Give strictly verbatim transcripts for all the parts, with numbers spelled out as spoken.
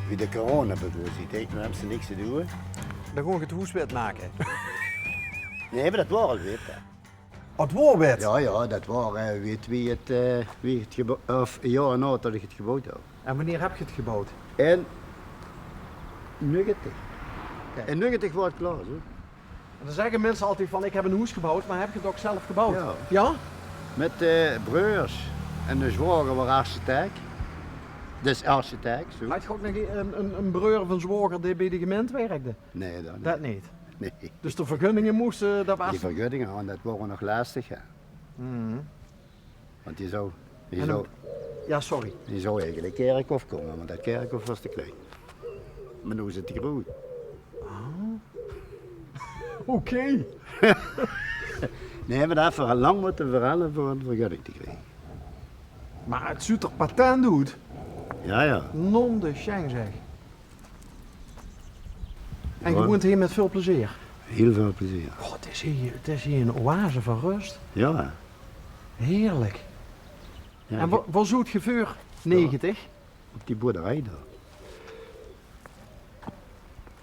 Wie de corona begós, ich dink, dan höbs se niks te doon. Dan gaon ich 't hoes wit make. Nae, mer det waor al wit, hè. Oh, 't waor wit? Jao, jao, det waor, eh, wit wie 't, eh, wie ich 't gebou-, of e jaor nao det ich 't geboewd haw. En wannieër höb geer 't geboewd? In negentig. Oké. In negentig waor 't klaor, zo. En dan zègke minse altied van: "Ich höb ein hoes geboewd", mer höb geer 't ouch zelf geboewd? Jao. Jao? Mit, eh, breurs. En de zwaoger waor architect. Dus architect, zo. Haaj geer ouch nog ein, ein, ein breur of ein zwaoger dae bie de gemeinte wirkde? Nae, det neet. Det neet? Nae. Dus de vergunninge móste, det waas... Die vergunninge, want det waor nog lastig, hè. Mhm. Want die zou, die En zou, dan, jao, sorry. Die zou eigelik in 't kèrkhof kómme, mer det kèrkhof waas te klein. Mer noe is 't te groot. Ah. Oké. Nae, mer dao höbbe v'r lang mótte verhelle veur ein vergunning te kriege. Mer 't zuut d'r patent oet. Jao, jao. Non de cheng, zeg. En geer woont hie mit väöl plezeer? Hiel väöl plezeer. Goh, 't is hie, 't is hie ein oase van rös. Jao. Heerlik. Jao, en wo-, wo zoot geer veur negentig? Op die boerderie dao.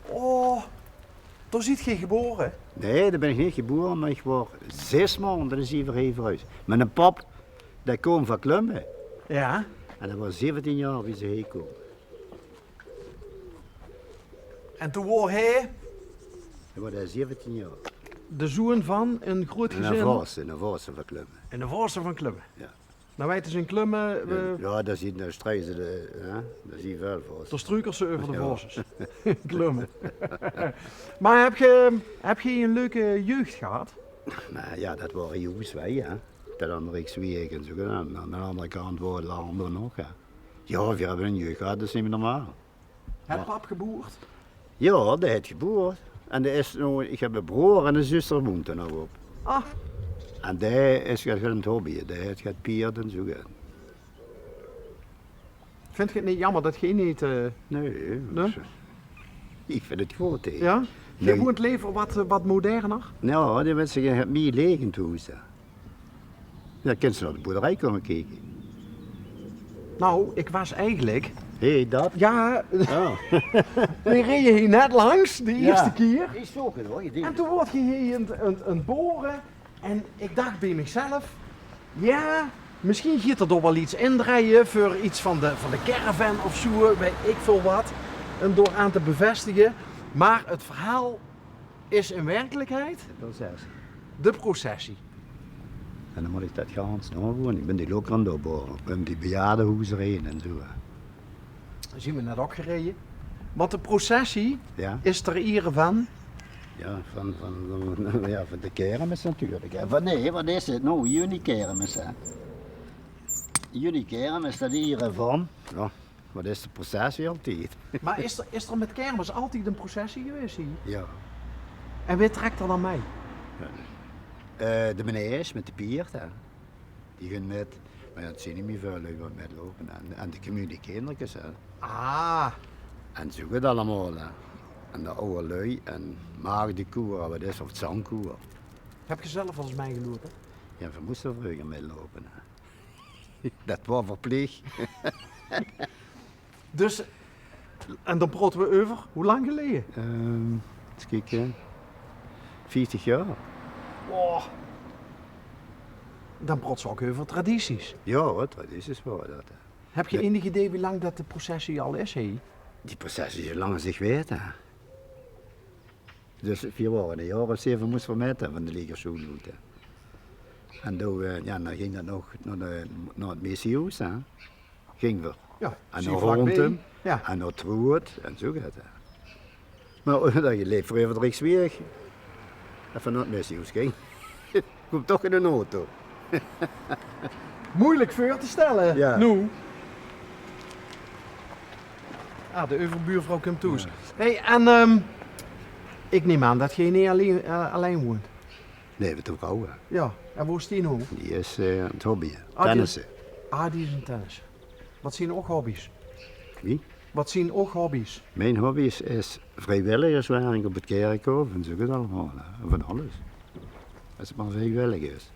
Oh, dao zeet geer gebore? Nae, dao bön ich neet gebore, mer ich waor zes maonde, dan zeen v'r hie verhuis. Mit eine pap, dae kaom van Klumme. Jao. En dae waor zeventien jaor wie ze hie kaome. En toen waor hae? Toen waor hae zeventien jaor. De zoon van ein groot gezin? Eine vorste, eine vorste van Klumme. Eine vorste van Klumme. Jao. Dan weite ze in Klumme, eh, jao, dao zeen, dao strieje ze de, hè, dao zeen väöl vorste. Dao struikele ze euver de vorste. Klumme. Mer höb geer, höb geer ein leuke jeug gehad? Mer jao, det waor hie oes wei, hè. Det aan de Riekswieg en zo gedaon. Aan de anger kant waore d'r anger nog, hè. Jao, veer höbbe ein jeug gehad, det is neet mie normaal. Haet pap geboerd? Jao, dae haet geboerd. En dae is noe, ich höb eine broor en ein zuster woont d'r nog op. Ah. En dae is get aan 't hobbye, dae haet get pierd en zo get. Vindt geer 't neet jaomer det geer neet, eh... Nae, nae? Ich vinj 't good, hè. Jao? Geer woont lever get, eh, get moderner? Jao, die minse höbbe hie ein leeg hoes, hè. Jao, kins se nao de boerderie kómme kieke. Nou, ich waas eigelik... Hé, det? Jao. Oh. Veer reje hie net langs, de ierste kier. Ich zoog 't, huur. En toen woort hie ein, ein, ein bore. En ich dach bie mich zelf: jao, mesjien geit d'r dao waal get indrejje veur get van de, van de caravan of zo, weit ich väöl waat. En dao aan te bevestige. Mer 't verhaol is in werkelikheid de processie. De processie. En dan mót ich det gans naogoon. Ich bön die lokker aan 't opbouwe. Óm die bejaardehoezer heen en zo, hè. Zeen v'r net ouch gereje. Want de processie is ter iere van? Jao, van, van, van, jao, van de kermis natuurlik, hè. Van, nae, waat is 't noe? Juni kermis, hè. Juni kermis, ter iere van. Jao. Mer det is de processie altied. Mer is d'r, is d'r mit kermis altied ein processie gewaes hie? Jao. En wae trèk d'r dan mei? Jao. Eh, de manege mit de pierd, hè. Die gaon mit. Mer jao, 't zeen neet mie väöl luuj waat mitloupe. En, en de communiekinderkes, hè. Ah. En zo get allemaol, hè. En de awwe luuj en maagdekoer, waat is, of 't zangkoer. Höb geer zelf waal ins mitgeloupe? Jao, veer móste vreuger mitloupe, hè. Det waor verpleeg. Dus, en dan praote v'r euver, wie lang geleje? Ehm, ins kieke. Vieftig jaor. Oh. Dan praote v'r ouch euver tradities. Jao, tradities waore det, hè. Höb geer enig idee wie lang det de processie al is, hè? Die processie is zo lang es ich weit, hè. Dus veer waore e jaor of zeve, móste veer mit, hè, van de Liegersjoen oet, hè. En doe, eh, jao, dan ging det nog nao de, nao 't Missiehoes, hè. Ging veer. Jao, en nao Rontem, jao, en nao 't Roet, en zo geit 't, hè. Mer dan leep veer euver de Riekswieg. Effe nao 't Missiehoes ging. Kump toch in 'n auto. Meujelik veur te stelle. Jao. Noe. Ah, de euverbuurvrouw kump thoes. Jao. Hey, en, ehm, ich num aan det geer neet allein, eh, allein woont. Nae, mit de vrouw, hè. Jao, en wo is die noe? Die is, eh, aan 't hobbye. Ah, die is, tennisse. Ah, die is aan 't tennisse. Waat zeen ouch hobby's? Wie? Waat zeen ouch hobby's? Mien hobby's is vriewilligerswerk op 't kèrkhof en zo get allemaol, hè. Van alles. Es 't mer vriewillig is.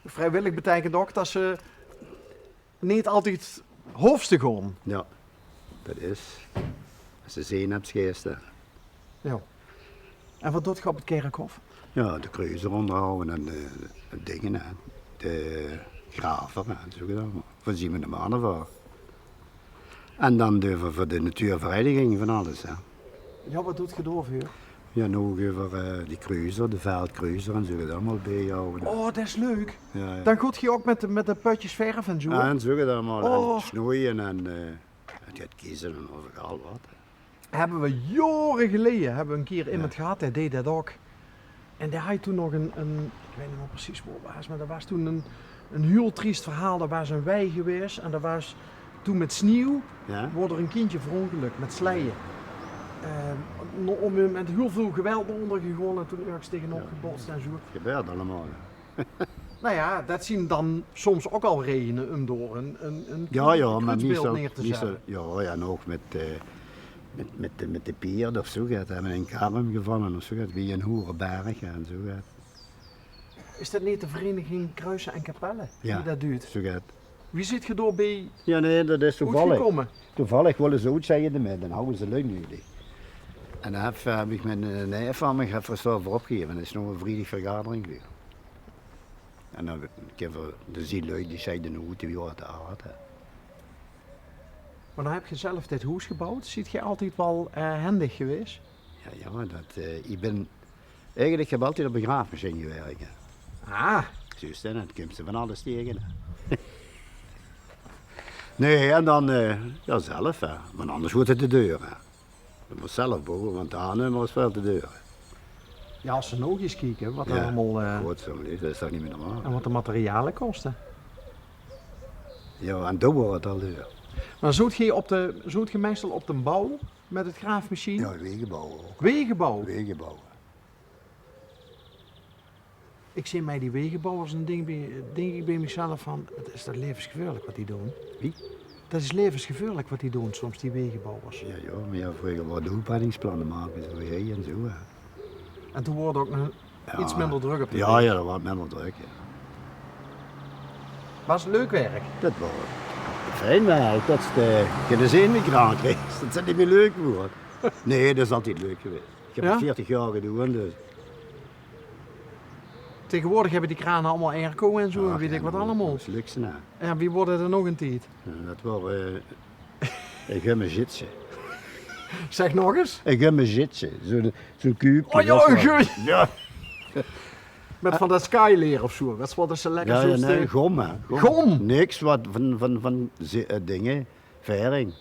Vriewillig beteikent ouch det se neet altied hoofs te gaon. Jao. Det is, es se zeen höbs, geis se. Jao. En waat doot geer op 't kèrkhof? Jao, de kruzer óngerhawwe en de, de dinger, hè. De graver, hè, zoe gedaon. Veer zeen mit de manne veur. En dan doon v'r veur de natuurvereiniging van alles, hè. Jao, waat doot geer dao veur? Jao, nog euver, eh, die kruzer, de veldkruzer en zoe gedaon, allemaol biehaoje. Oh, det is leuk. Jao, jao. Dan gaot geer ouch mit de, mit de pötjes verf en zoe? Jao, en zoe gedaon allemaol. Oh. En snoeie en, eh, en get kiezen en euveral waat, hè. Höbbe v'r jaore geleje, höbbe v'r 'ne kier emes gehad, dae deej det ouch. En dae haw toen nog ein, ein, ich weit neet mieë precies waat 't waas, mer d'r waas toen ein, ein hiel triest verhaol. D'r waas ein wei gewaes en d'r waas toen mit sniew, waor d'r ein kindje verongeluk mit sleie. Eh, no-, mit hiel väöl geweld nao ónger gegaon en toen örges taengenop gebots en zoe. Gebeurt allemaol, hè. Nou jao, det zeen dan soms ouch al raejes óm dao ein, ein, ein kruutsbeeld neer te zètte. Jao, jao, mer meistal, meistal, jao, jao, en ouch mit, eh, mit, mit de, mit de peerd of zoe get, hè, mit ein kar ómgevalle of zoe get, wie ein Hoereberg en zoe get. Is det neet de vereiniging Kruise en Kapelle die det duit? Jao, zoe get. Wie zeet geer dao bie oetgekómme? Jao, nae, det is toevallig. Toevallig wólle ze oetzègke, mer dan hawwe ze luuj nudig. En dan höb, höb ich mit eine neef van mich, höbbe v'r 't zoe veur opgegaeve. Det is nog ein vriedig vergadering gewaes. En dan kinne v'r, d'r zeen luuj die zègke oet, die waere te aad, hè. Mer dan höb geer zelf dit hoes geboewd. Zeet geer altied waal, eh, hendig gewaes? Jao, jao, det, eh, ich bön eigelik, ich höb altied op ein graafmesjien gewèrk, hè. Ah. Zuus se, dan kums se van alles taenge, hè. Nae, en dan, eh, jao, zelf, hè. Want angers wuuert 't te duur, hè. Doe mós zelf bouwe, want de aannumme is väöl te duur. Jao, es se noe ins kieks, hè, waat d'r allemaol, eh, Godsamme, det is toch neet mieë normaal. En waat de materiale koste. Jao, en doe wuuert 't al duur. Mer zoot geer op de, zoot geer meistal op de bouw mit 't graafmesjien? Jao, wegebouwe ouch. Wegebouw? Wegebouwe. Ich zeen bie die wegebouwers en dink bie, dink ich bie mich zelf van, det is toch laevensgevaerlik waat die doon? Wie? Det is laevensgevaerlik waat die doon soms, die wegebouwers. Jao, jao, mer jao, vreuger waore doelplanningsplanne make, zoe hie en zoe, hè. En toen waor d'r ouch nog get minder drök op de waeg. Jao, jao, d'r waor minder drök, jao. Waas 't leuk werk? Det waor fijn, mer det is de, de zin die kraak is. Det is neet mieë leuk mieë. Nae, det is altied leuk gewaes. Ich höb 't veertig jaor gedoon, dus. Taengewoordig höbbe die krane allemaol airco en zoe en weit ich waat allemaol. Det is luxe, hè. Jao, wie waor det dan nog in d'n tied? Jao, det waor, eh, ein gumme zitsje. Zèk nog ins. Ein gumme zitsje. Zoe'n, zoe'n kuupke. Oh jao, ein gumme. Jao. Mit van det skyleer of zoe. Waat waor det zoe lekker? Jao, jao, nae, gom, hè. Gom. Gom. Niks waat van, van, van zi-, eh, dinger, vering.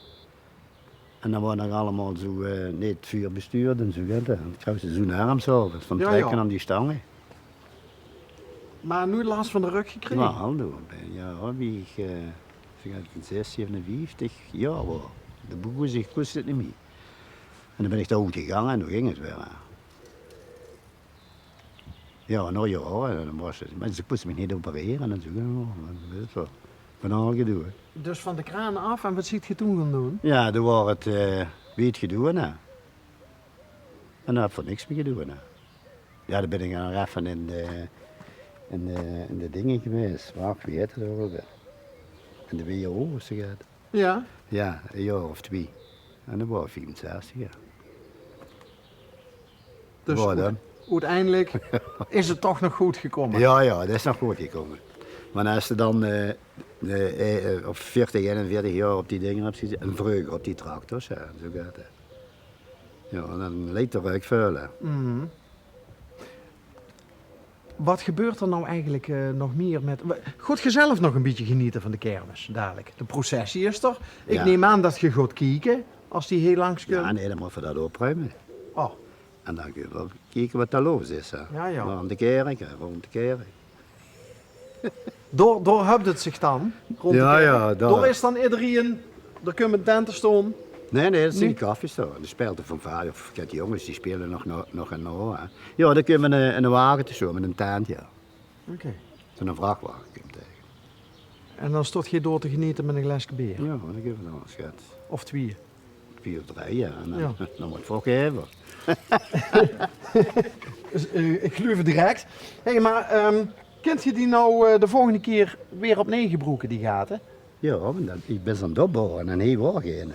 En dan waor nog allemaol zoe, eh, neet vuurbestuurd en zoe get, hè. Dan kroogs se zoe'n erm zoe, van trèkke aan die stange. Mer noeats las van de rök gekrege? Jao, jao, wie ich, eh, zoe get van zès, zevenenvieftig jaor waor. Doe begós ich, kós ich 't neet mieë. En dan bön ich dao oet gegange en doe ging 't weer, hè. Jao, nao jaore, dan waor 't, mer ze kóste mich neet operere en zoe, jao, mer det is waal van al gedoe, hè. Dus van de kraan aaf, en waat zeet geer toen gaon doon? Jao, doe waor 't, eh, wied gedoe, hè. En dan höb ich veur niks mieë gedoe, hè. Jao, dan bön ich nog effe in de, in de, in de dinger gewaes. Wach, wie hèt det ouch alweer? In de W O of zoe get. Jao. Jao, ein jaor of twieë. En dan waor ich viefenzestig, jao. Dus oet-, oeteindelik is 't toch nog good gekómme? Jao, jao, det is nog good gekómme. Mer es se dan, eh, de, eh, op veertig, einenveertig jaor op die dinger höbs gezete, en vreuger op die tractors, jao, zoe get, hè. Jao, dan leet d'r ouch väöl, hè. Waat gebeurt d'r noe eigelik, eh, nog mieë mit, wa-, gaot geer zelf nog ein bietje genete van de kermis dalik? De processie is d'r. Ich num aan det geer gaot kieke es die hie langs kump. Jao, nae, dan mótte v'r det opruime. Oh. En dan gaon v'r kieke waat dao los is, hè. Jao, jao. Mer aan de kèrk, hè, rónd de kèrk. Dao, dao höb geer 't dan? Rónd de kèrk. Jao, jao, dao. Dao is dan ederein, dao kump ein tent te staon. Nae, nae, det zeen kaffies dao. Dao speelt de fanfare, of get jónges, die speule nog, nog, nog ein oor, hè. Jao, dao kump ein, ein wage te staon mit ein tent, jao. Oké. Zoe'n vrachwage kump taenge. En dan staot geer dao te genete mit ein glaeske beer? Jao, dan gaeve v'r dan ein sjet. Of twieë? Twieë of drei, jao. En dan, dan mót 't veur gaeve. Dus, eh, ich geluif 't direk. Hé, mer, ehm, kint geer die noe, eh, de volgende kier weer opnuje gebroeke, die gate? Jao, want dan, ich bön ze aan 't opbouwe en hie waor geine.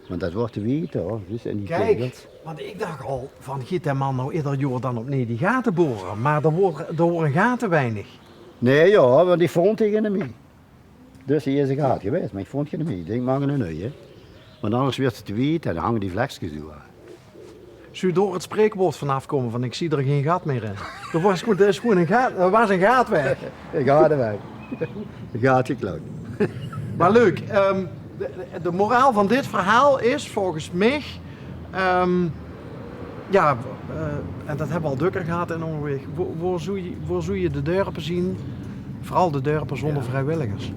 Want det wuuert te wied, huur. Dus in die Kiek, tegels. Want ich dach al van, geit dae man noe eder jaor dan opnuuj die gate bore? Mer d'r woort, d'r woorte gate weinig. Nae, jao, want ich vónj geine mie. Dus hie is ein gaat gewaes, mer ich vónj geine mie. Ich dink, maak eine nuuje. Want angers wuuert 't te wied en dan hange die vlekskes door. Zów dao 't spreekwoord vanaaf kómme van: ich zeen d'r gein gat mieë in? D'r waas gewoon, d'r is gewoon ein gaat, d'r waas ein gaat weg. Ein gaat weg. Ein gaat geklak. Mer leuk. Ehm, de, de moraal van dit verhaal is volges mich, ehm, jao, eh, en det höbbe v'r al dökker gehad in Óngeweeg. Wo-, wo zów, wo zów de dörpe zeen, veural de dörpe, zónger vriewilligers?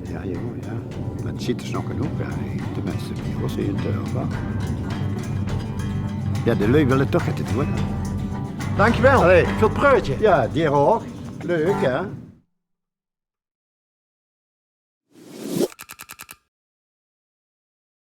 Jao, jao, jao. Mer 't zeen d'r nog genóg, jao. Teminste, bie ós in 't dörp, hè. Jao, de luuj wille toch get doon. Dankjewel. Allee. Väöl preutje. Jao, dich ouch. Leuk, hè?